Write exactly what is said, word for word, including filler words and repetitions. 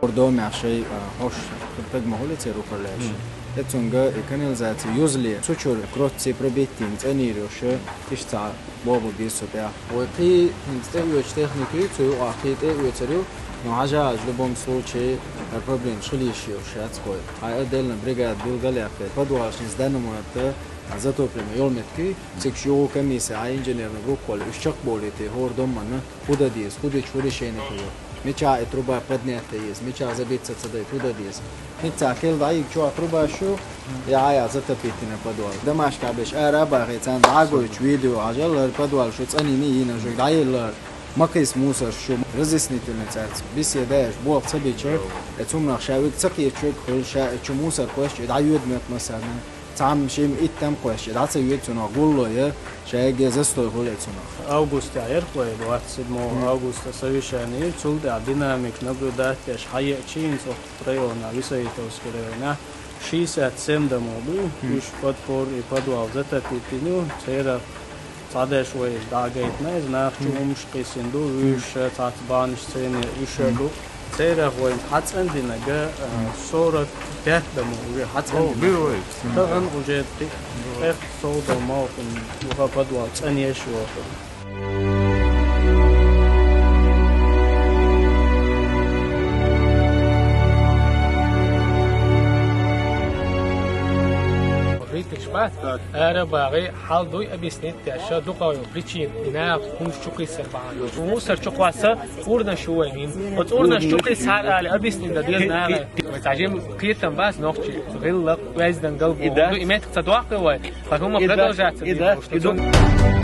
Хор домехь шай, а, хьош таг ма хуьлу церан укхарлаьцна. Мгм. Эцунга и канализаци юзале, цу чуьра кротций пробиттина цӀанйийр йолуш, иштта цхьа бобу беза со тӀехь. Вай кхин хӀинца тӀеоьцу техника ю, цу юкъахь кхин тӀеоьцур ю, но хьажа аьлча, в любом случае, хӀара проблемаш хила йиш йолуш яц кхой. Хьайн отдельно бригада билгалъяьккхи, подвалашница данна ма-, затоплено йолу меттиг, цига шу юха комиссия, хьайн инженерный группа, уьш чекхболийта, хӀора доманна. ХӀун дан деза, хӀун дича, хӀун решение хир ю? Мичахь и труба поднять дан еза, мичахь забиться ца дайта, хӀун дан деза? ХӀинца кхел дӀайига чохь труба шу, я хьан я затопить йина подвал. Домашкахь берш ара а бахий, царна дӀа а гойтуш видео хьажал, хӀара подвал шу цӀанйина йина, шу дӀаелла, ма кхийса мусор шу, разъяснительный цаьрца беседа еш, болх ца бича, и цумнах ша виг ца кхеташ виг хуьлу, ша и чу мусор кхоьссича, и дӀайоьду моьтту массарна. Цхьамма шимма иттам кхоьссича, дӀа ца йоьду цунах гулло я, шайга я застой хуьлу цунах. Августехь яра вай, двадцать седьмого августа совещание, цул тӀаьхьа динамика наблюдать деш хьаеъча, хӀинца оцу районехь, Висаитовский районехь, шестьдесят семь домо бу, уьш подпор и подвал затопить йина ю, церан Цхьадерш вай дӀа а гайтина, иза нах чу хӀумаш кхиссина ду, уьш цхьацца бахьанаш цайне уьш а ду. Церах вайна хьацӀандинарг, а, сорок пять домо уже хьацӀандина. О, бир вай. Тахана уже кхин тӀех сов домо юха подвал цӀанъеш йоху. Ара багӀий, хьал дуй объяснить деш, дукха йолу причина, и наха хӀумаш чу кхиссар бахьана. Мусор чу кхосса, урнаш ю вайн. Оцу урнаш чу кхиссар али объяснить дан деза наха. Вай цхьа жима кхетам бац нохчий, гӀиллакх, оьздангалла боху. И меттиг ца доккху вай, ткъа хӀума продолжаться дийр ду.